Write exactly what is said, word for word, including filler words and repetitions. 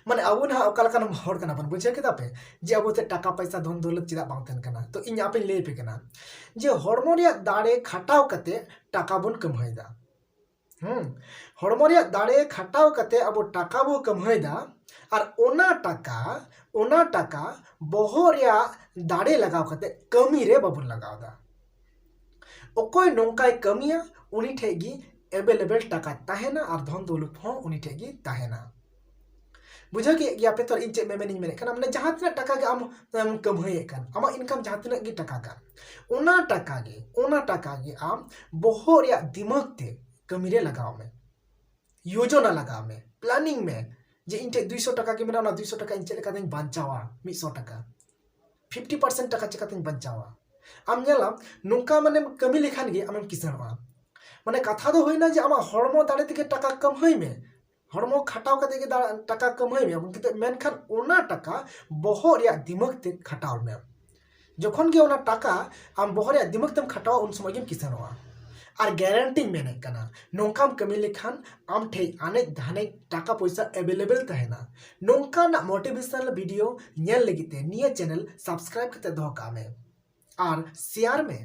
ᱢᱟᱱᱮ ᱟᱵᱚ ᱱᱟᱦᱟᱜ ᱚᱠᱟ ᱞᱮᱠᱟᱱ ᱦᱚᱲ ᱠᱟᱱᱟ ᱵᱚᱱ, ᱵᱩᱡᱷᱟᱹᱣ ᱠᱮᱫᱟ ᱯᱮ? ᱡᱮ ᱟᱵᱚ ᱛᱮ ᱴᱟᱠᱟ ᱯᱚᱭᱥᱟ ᱫᱷᱚᱱ ᱫᱚᱞᱚᱛ ᱪᱮᱫᱟᱜ ᱵᱟᱝ ᱛᱟᱦᱮᱱ ᱠᱟᱱᱟ? ᱛᱚ ᱤᱧ ᱟᱯᱮᱧ ᱞᱟᱹᱭ ᱟᱯᱮ ᱠᱟᱱᱟ ᱡᱮ ᱦᱚᱲᱢᱚ ᱨᱮᱭᱟᱜ ᱫᱟᱲᱮ ᱠᱷᱟᱴᱟᱣ ᱠᱟᱛᱮ ᱴᱟᱠᱟ ᱵᱚᱱ ᱠᱟᱹᱢᱦᱟᱹᱭᱮᱫᱟ᱾ ᱦᱩᱸ, ᱦᱚᱲᱢᱚ ᱨᱮᱭᱟᱜ ᱫᱟᱲᱮ ᱠᱷᱟᱴᱟᱣ ᱠᱟᱛᱮ ᱟᱵᱚ ᱴᱟᱠᱟ ᱵᱚ ᱠᱟᱹᱢᱦᱟᱹᱭᱮᱫᱟ, ᱟᱨ ᱚᱱᱟ ᱴᱟᱠᱟ, ᱚᱱᱟ ᱴᱟᱠᱟ ᱵᱚᱦᱚᱜ ᱨᱮᱭᱟᱜ ᱫᱟᱲᱮ ᱞᱟᱜᱟᱣ ᱠᱟᱛᱮ ᱠᱟᱹᱢᱤ ᱨᱮ ᱵᱟᱵᱚᱱ ᱞᱟᱜᱟᱣ ᱮᱫᱟ᱾ ᱚᱠᱚᱭ ᱱᱚᱝᱠᱟᱭ ᱠᱟᱹᱢᱤᱭᱟ, ᱩᱱᱤ ᱴᱷᱮᱡ ᱜᱮ ᱮᱵᱮᱞᱮᱵᱮᱞ ᱴᱟᱠᱟ ᱛᱟᱦᱮᱱᱟ ᱟᱨ ᱫᱷᱚᱱ ᱫᱚᱞᱚᱛ ᱦᱚᱸ ᱩᱱᱤ ᱴᱷᱮᱡ ᱜᱮ ᱛᱟᱦᱮᱱᱟ᱾ ᱵᱩᱡᱷᱟᱹᱣ ᱠᱮᱫ ᱜᱮᱭᱟ ᱯᱮ ᱛᱚ ᱤᱧ ᱪᱮᱫ ᱢᱮᱢᱮᱱᱤᱧ ᱢᱮᱱᱮᱫ ᱠᱟᱱᱟ? ᱢᱟᱱᱮ ᱡᱟᱦᱟᱸ ᱛᱤᱱᱟᱹᱜ ᱴᱟᱠᱟ ᱜᱮ ᱟᱢ ᱮᱢ ᱠᱟᱹᱢᱦᱟᱹᱭᱮᱫ ᱠᱟᱱ, ᱟᱢᱟᱜ ᱤᱱᱠᱟᱢ ᱡᱟᱦᱟᱸ ᱛᱤᱱᱟᱹᱜ ᱜᱮ ᱴᱟᱠᱟ ᱠᱟᱱ, ᱚᱱᱟ ᱴᱟᱠᱟ ᱜᱮ, ᱚᱱᱟ ᱴᱟᱠᱟ ᱜᱮ ᱟᱢ ᱵᱚᱦᱚᱜ ᱨᱮᱭᱟᱜ ᱫᱤᱢᱟᱜᱽ ᱛᱮ ᱠᱟᱹᱢᱤ ᱨᱮ ᱞᱟᱜᱟᱣ ᱢᱮ, ᱭᱳᱡᱚᱱᱟ ᱞᱟᱜᱟᱣ ᱢᱮ, ᱯᱞᱟᱱᱤᱝ ᱢᱮ ᱡᱮ ᱤᱧ ᱴᱷᱮᱡ ᱫᱩᱭᱥᱚ ᱴᱟᱠᱟ ᱜᱮ ᱢᱮᱱᱟᱜᱼᱟ, ᱚᱱᱟ ᱫᱩᱭᱥᱚ ᱴᱟᱠᱟ ᱤᱧ ᱪᱮᱫ ᱞᱮᱠᱟᱛᱤᱧ ᱵᱟᱧᱪᱟᱣᱟ? ᱢᱤᱫ ᱥᱚ ᱴᱟᱠᱟ, ᱯᱷᱤᱯᱴᱤ ᱯᱟᱨᱥᱮᱱᱴ ᱴᱟᱠᱟ ᱪᱮᱠᱟᱛᱤᱧ ᱵᱟᱧᱪᱟᱣᱟ? ᱟᱢ ᱧᱮᱞᱟᱢ, ᱱᱚᱝᱠᱟ ᱢᱟᱱᱮᱢ ᱠᱟᱹᱢᱤ ᱞᱮᱠᱷᱟᱱ ᱜᱮ ᱟᱢᱮᱢ ᱠᱤᱥᱟᱹᱬᱚᱜᱼᱟ᱾ ᱢᱟᱱᱮ ᱠᱟᱛᱷᱟ ᱫᱚ ᱦᱩᱭᱱᱟ ᱡᱮ ᱟᱢᱟᱜ ᱦᱚᱲᱢᱚ ᱫᱟᱲᱮ ᱛᱮᱜᱮ ᱴᱟᱠᱟ ᱠᱟᱹᱢᱦᱟᱹᱭ ᱢᱮ, ᱦᱚᱲᱢᱚ ᱠᱷᱟᱴᱟᱣ ᱠᱟᱛᱮ ᱜᱮ ᱫᱟ-, ᱴᱟᱠᱟ ᱠᱟᱹᱢᱦᱟᱹᱭ ᱢᱮ, ᱠᱤᱱᱛᱩ ᱢᱮᱱᱠᱷᱟᱱ ᱚᱱᱟ ᱴᱟᱠᱟ ᱵᱚᱦᱚᱜ ᱨᱮᱭᱟᱜ ᱫᱤᱢᱟᱜᱽ ᱛᱮ ᱠᱷᱟᱴᱟᱣ ᱢᱮ᱾ ᱡᱚᱠᱷᱚᱱ ᱜᱮ ᱚᱱᱟ ᱴᱟᱠᱟ ᱟᱢ ᱵᱚᱦᱚᱜ ᱨᱮᱭᱟᱜ ᱫᱤᱢᱟᱜᱽ ᱛᱮᱢ ᱠᱷᱟᱴᱟᱣᱟ, ᱩᱱ ᱥᱚᱢᱚᱭ ᱜᱮᱢ ᱠᱤᱥᱟᱹᱬᱚᱜᱼᱟ᱾ ᱟᱨ ᱜᱮᱨᱮᱱᱴᱤᱧ ᱢᱮᱱᱮᱫ ᱠᱟᱱᱟ, ᱱᱚᱝᱠᱟᱢ ᱠᱟᱹᱢᱤ ᱞᱮᱠᱷᱟᱱ ᱟᱢ ᱴᱷᱮᱡ ᱟᱱᱮᱡ ᱫᱷᱟᱱᱮᱡ ᱴᱟᱠᱟ ᱯᱚᱭᱥᱟ ᱮᱵᱮᱞᱮᱵᱮᱞ ᱛᱟᱦᱮᱱᱟ᱾ ᱱᱚᱝᱠᱟᱱᱟᱜ ᱢᱳᱴᱤᱵᱷᱮᱥᱚᱱᱟᱞ ᱵᱷᱤᱰᱤᱭᱳ ᱧᱮᱞ ᱞᱟᱹᱜᱤᱫ ᱛᱮ ᱱᱤᱭᱟᱹ ᱪᱮᱱᱮᱞ ᱥᱟᱵᱥᱠᱨᱟᱭᱤᱵ ᱠᱟᱛᱮ ᱫᱚᱦᱚ ᱠᱟᱜ ᱢᱮ ᱟᱨ ᱥᱮᱭᱟᱨ ᱢᱮ᱾